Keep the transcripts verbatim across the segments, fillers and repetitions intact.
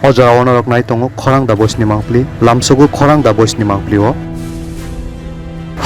O jora o norok nai tongo khorang da boisni mangpli, lamsogo khorang da boisni mangpli o.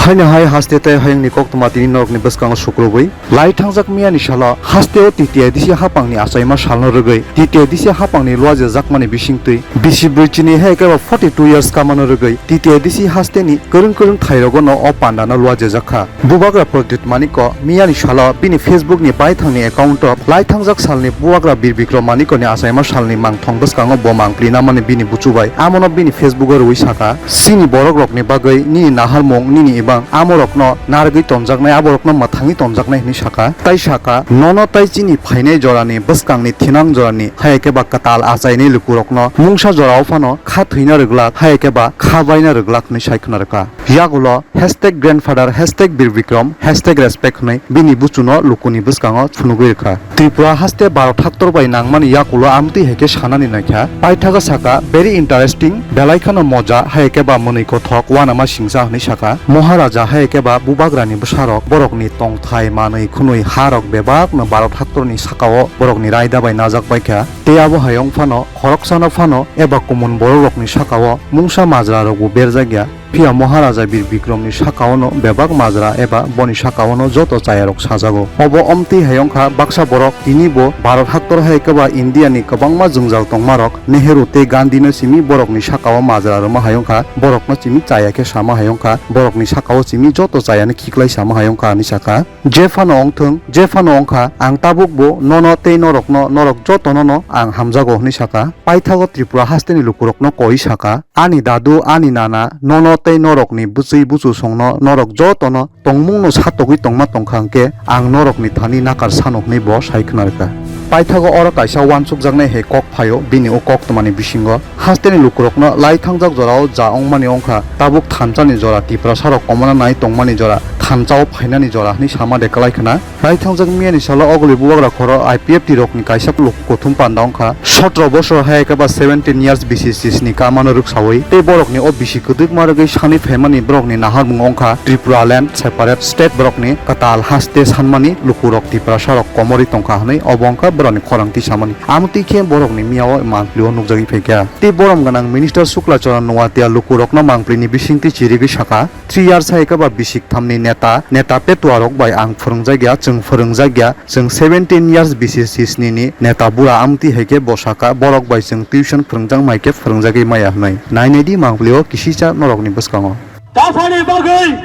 Haino hai haste tei hayungni koktwma tini norokni bwskango sukrubwi. Lai thangjak miyani salo hasteo T T A D C hapangni achaima salno rwgwi, T T A D C hapangni luajejakmani bisingtwi bisi bwrwi chini hai kebo forty two years kamano rwgwi T T A D C hasteni kwrwng kwrwng thairogo no o pandano luajejak kha. Bubagra Pradyut Manikko miyani salo bini Facebook ni baithangni account o lai thangjak salni Bubagra Bir Bikrom Manikko ni achaima salni mangthong bwskango bo mangpli namani bini buchubai amono bini Facebook o rwui saka, "Chini borok rokni bagwi nini naharmung, nini ibang amorokno narwgwi tonjaknai, aborokno mwthangwi tonjaknai," hwnwi saka. Tai saka, "Nono tai chini phainai jorani bwskangni thinang jorani hai khe ba kwtal achainai lukurokno mungsa jorao phano kha thwina rwglak, hai khe ba kha baina rwglak," hwnwi sai khna rwkha. Yagulo hashtag grandfather, hashtag Bir Bikrom, hashtag respect hwnwi bini buchuno lukuni bwskango phunugwi rwkha. Tripura haste Bharat haktor bai nangmani yagulo amtwi hai khe sanani naikha. Paithago saka, "Very interesting, belai kheno moja, hai khe ba mwnwi kothok, uanama singcha," hwnwi saka. Maharaja hai khe ba Bubagrani bwsarok borokni tongthai, manwi, khwnwi, harok bebakno Bharat haktorni sakao borokni raida bai najak bai kha. Tei abo hai wng phano khoroksano phano eba kumun borokrokni sakao mungsa majra rokbo berjak ya. Phiya Maharaja Bir Bikromni sakaono bebak majra eba boni sakaono joto chayarok sajago. Obo omtwi hai wngkha baksa borok tinibo Bharat haktor hai khe ba India ni kwbangma jwngjal tongmarok Nehru tei Gandhino simi borokni sakao majra rwma hai wngkha, borokno simi chaya khe sama hai wngkha, borokni sakao simi joto chayano khiklai sama hai wngkha hinwi sakha. Je phano wngthwng, je phano wngkha, ang tabukbo nono tei norokno, norok jotonono ang hamjago hinwi sakha. Paithago Tripura hasteni lukurokno koi sakha, "Ani dadu, ani nana, nono tei norokni bwchwi buchusongno norok jotono tongmungno satogwi tongma tongkha hwnkhe ang norokni thani nakar sano," hwnwi bo sai khna rwkha. Paithago oro kaisa uansukjaknai hai kok phaio, bini o koktwmani bisingo hasteni lukurokno lai thangjak jorao ja wngmani wngkha, tabuk thansani jora, Tiprasarok komona nai tongmani jora, thansao phainani jora hwnwi sama de kwlai khna. Lai thangjak miyani salo Oguli Bubagra khoro I P F T rokni kaisa luku kuthum panda wngkha. Sotro bosor hai khe ba seventeen years bisi sisni kamano rwksaui tei borokni o bisi kwdwkma rwgwi sanwi phaimani borokni naharmung wngkha Tripura land separate state, borokni kwtal haste sanmani lukurok Tiprasarok komorwi tongkha hwnwi obo wngkha borokni khorang tisamani. Amtwi khe borokni miyao mangpilio nukjagwi phaikha. Tei borom gwnang Minister Shukla Charan Noatia lukurokno mangpilini bisingtwi chirigwi sakha, "Three years hai khe ba bisik thamni neta, neta petuarok bai ang phwrwngjakya, chwng phwrwngjakya, chwng seventeen years bisi sisni ni neta bura amtwi hai khe bo sakha, borok bai chwng tuition phwrwngjak mai khe phwrwngjagwi maya," hwnwi. Nainai di mangpilio kisisa norokni bwskango. Dophani bagwi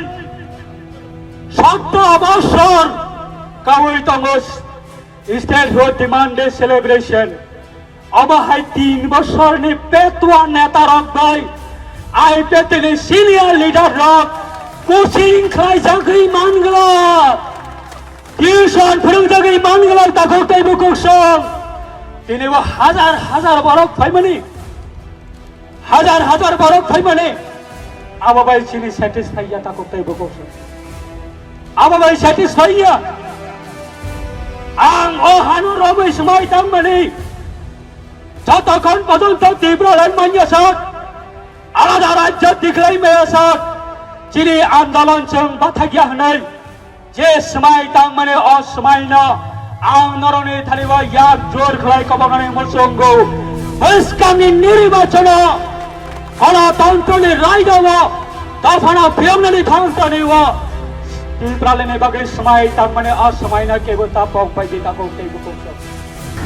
sotro bosor kaui tongo Statehood Demand Day Celebration. Omo hai tin bosorni petua netarok bai I P F T ni senior leader rok coaching khlaijagwi mangla, tuition phwrwngjagwi mangla takhuk tei bukhuk song. Tini bo hajar hajar borok phaimani, hajar hajar borok phaimani, abo bai chini satisfy ya takhuk tei bukhuk song. Abo bai satisfy ya. Ang o hano romwi swmai tangmani, jotokhon porjonto Tipraland manya sak, alada rajyo declare maya sak, chini andolon chwng bathakya hwnwi je swmai tangmani o swmaino ang norokni thani o yak jor khlai kobornani muchungo. Bwskangni niribachano Ganatantrani raidao dophano phiyoknani thangtani o Tipralandni bagwi swmai tangmani o swmaino kebo ta pok bai di takhuk tei bukhuk song.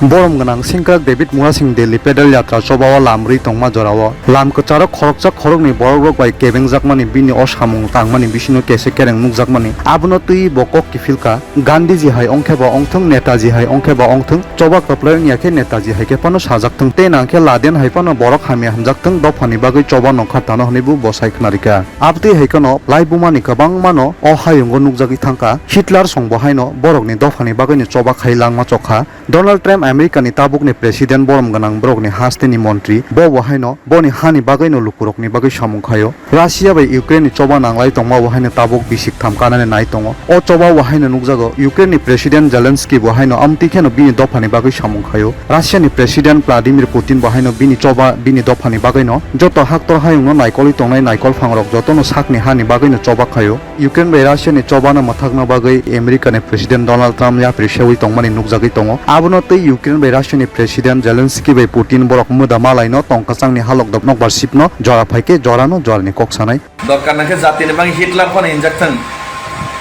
Borom gwnang sengkrak David Murasing Delhi Pedal Yatra chobao lamrwi tongma jorao lam kwcharo khoroksa khoroknwi borokrok bai kebengjakmani bini o samung tangmani bisingo kese kereng nukjakmani, abono twiwi bo kok kiphilkha. Gandhiji hai ongkhe ba ongthwng, Netaji hai ongkhe ba ongthwng, choba kwplai wngya khe Netaji hai khe phano sajakthwng, tei nangkhe Laden hai phano borok hamya hamjakthwng, dophani bagwi choba nongkha tano hwnwi bo bwsai khwnarikha. Abtwi hai kheno laibumani kwbangmano o hayungo nukjagwi thangkha. Hitler songbo haino borokni dophani bagwino choba khai langma chokha. Donald Trump Americani tabukni president, borom gwnang borokni hasteni montri, bobo haino boni hani bagwino lukurokni bagwi samung khaio. Russia bai Ukraine ni choba nanglai tongma bo haino tabuk bisik tham kanani nai tongo. O choba bo haino nukjago, Ukraine ni President Zelensky bo haino amtwi kheno bini dophani bagwi samung khaio. Russia ni President Vladimir Putin bo haino bini choba bini dophani bagwino joto haktor hayungno naikolwi tongnai naikolphangrok jotono sakni hani bagwino choba khaio. Ukraine bai Russia ni chobano mwthakna bagwi America ni President Donald Trump yapri sewi tongmani nukjagwi tongo. Abono tei Ukraine bai Russia ni President Zelensky bai Putin borok mwda malaino tongkachangni halok dop nokbar sipno jora phaikhe jorano jorani kok sanai. Dorkar nangkhe jatini bagwi Hitler phano hinjak thung,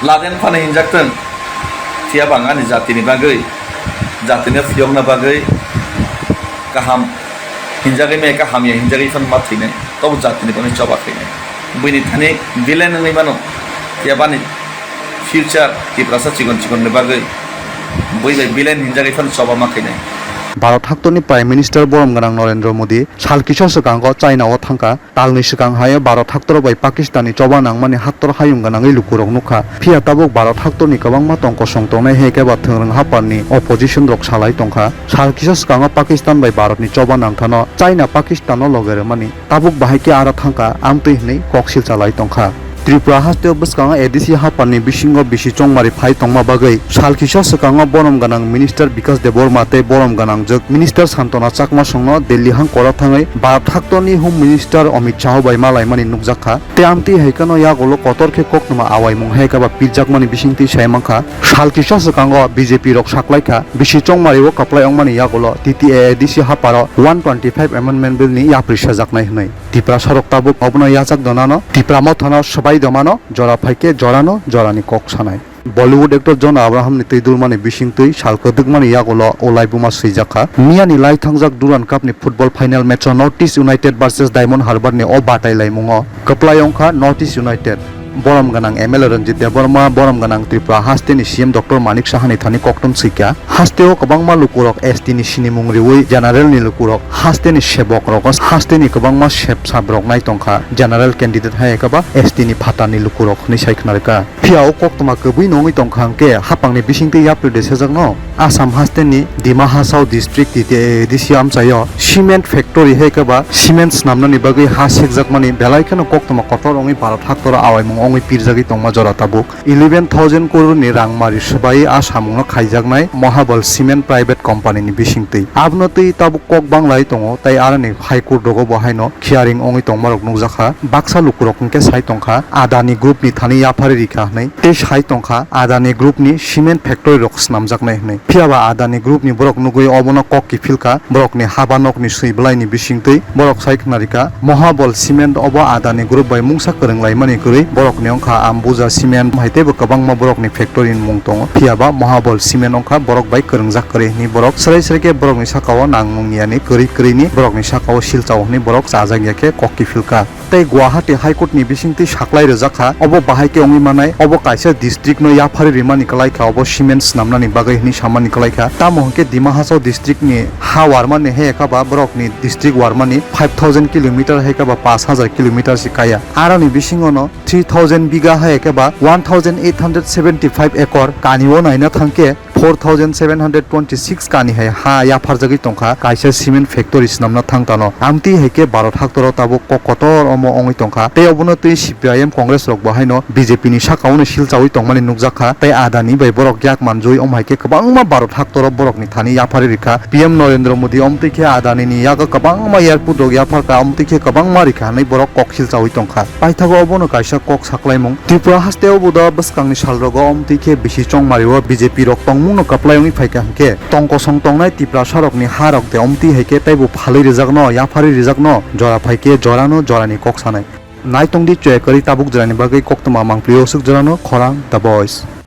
Laden phano hinjak thung, phiya bang ani jatini bagwi, jatino phiyokna bagwi kaham hinjagwi maya khe hamya hinjagwi phano ma thwinai, tobo jatini bagwi choba khainai. Buini thani villain wngwi mano, phiya bani future Tiprasa chikon chikonni bagwi bui bai villain hinjagwi phano choba ma khainai. Bharat haktorni Prime Minister borom gwnang Narendra Modi sal kisa swkango China o thangkha. Talni swkang hai o Bharat haktor bai Pakistan ni choba nangmani haktor hayung gwnangwi lukurok nukha. Phiya tabuk Bharat haktor ni kwbangma tong kosong tongnai hai khe ba thwngrwng haphar ni opposition rok salai tongkha. Sal kisa swkango Pakistan bai Bharat ni choba nangthano China Pakistan no loge rwmani. Tabuk bahai khe aro thangkha amtwi hwnwi kok silchalai tongkha. Tripura hasteo bwskango A D C haphar ni bisingo bisi chongmari phai tongma bagwi sal kisa swkango borom gwnang Minister Bikas Debbarma tei borom gwnangjwk Minister Santana Chakma songno Delhi hangkora thangwi Bharat haktorni Home Minister Amit Shah bai malaimani nukjakha. Tei amtwi hai kheno yagulo kotor khe koktwma awaimung hai khe ba pirjakmani bisingtwi sai mankha. Sal kisa swkango B J P rok saklaikha bisi chongmari o kwplai wngmani yagulo T T A A D C hapharo one twenty five Amendment Bill ni yapri sajaknai hwnwi. Tiprasa rok tabuk obono yachak donano, Tipra mothano swbai domano, jora phaikhe jorano jorani kok sanai. Bollywood actor John Abraham ni twi dulmani bisingtwi sal kwdwkmani yagulo o laibuma swijakha. Miyani lai thangjak Durand Cup ni football final match o North East United versus Diamond Harbour ni o batai laimungo kwplai wngkha North East United. Borom gwnang M L A Ranjit Debbarma, borom gwnang Tripura hasteni C M Doctor Manik Saha ni thani koktwm swikha. Hasteo kwbangma lukurok S T ni sinimung riwi general ni lukurok hasteni sebok rogo hasteni kwbangma sep sap rok nai tongkha general candidate hai khe ba S T ni phatar ni lukurok hwnwi sai khna rwkha. Phiya o koktwma kwbwi no wngwi tongkha hwnkhe haphangni bisingtwi yapri de sejakno Assam hasteni Dima Hasao district T T A A D C amchaio cement factory hai khe ba cement snamnani bagwi ha sekjakmani belai kheno koktwma kotor wngwi Bharat haktoro awaimung wngwi pirjagwi tongma jora tabuk. Eleven thousand crore ni rang mari swbai a samungno khaijaknai Mohabal Cement Private Company ni bisingtwi. Abono twi tabuk kok banglai tongo, tei aroni High Court rogo bo haino hearing wngwi tongmarok nukjakha. Baksa lukurok hwnkhe sai tongkha, Adani Group ni thani yaphari rikha hwnwi, tei sai tongkha, Adani Group ni cement factory rok snamjaknai hwnwi. Phiya ba Adani Group ni borok nugwi obono kok kiphilkha, borokni haba nokni swi bwlaini bisingtwi borok sai khna rikha, Mohabal Cement obo Adani Group bai mungsa kwrwng laimani kwrwi borokni wngkha Ambuja Cement hai teibo kwbangma borokni factory ni mung tongo, phiya ba Mohabal Cement wngkha borok bai kwrwngjak kwrwi hwnwi borok swrai swrai khe borokni sakao nangmung niyani kwrwi kwrwini borokni sakao silchao hwnwi borok chajak ya khe kok kiphilkha. Tei Guwahati High Court ni bisingtwi saklai rwjak kha, obo bahai khe wngwi manai, obo kaisa district no yaphari rimani kwlai kha, obo cement snamnani bagwi hwnwi samani kwlai kha. Tamo hwnkhe Dima Hasao district ni ha warmani hai khe ba borok ni district warmani five thousand kilometer hai khe ba pash hajar kilometer se kaya. Aroni bisingo no three thousand biga hai khe ba one thousand eight hundred seventy five acre kani o naina thang khe four thousand seven hundred twenty six kani hai ha yapharjagwi tongkha kaisa cement factory swnamna thang tano. Amtwi hai khe Bharat haktoro tabuk kok kotor omo wngwi tongkha. Tei obono twi C P I M Congress rok bo haino B J P ni saka-o no silchaui tongmani nukjakha. Tei Adani bai borok yak manjui omo hai khe kwbangma Bharat haktoro borokni thani yaphari rikha. P M Narendra Modi omtwi khe Adani ni yago kwbangma airport rok yapharkha, omtwi khe kwbangma rikha hinwi borok kok silchaui tongkha. Paithago obono kaisa kok saklaimung. Tripura hasteo bo da bwskangni salrogo omtwi khe bisi chongmario B J P rok tongmungno kwplai wngwi phaikha hinkhe tong kosong tongnai Tiprasarokni harok de omtwi hai khe teibo phalwi rwjakno, yapharwi rwjakno, jora phai khe jorano jorani kok sanai. Naitongdi chwya kwrwi tabuk jorani bagwi koktwma mangpli oswk jorano khorang The Voice.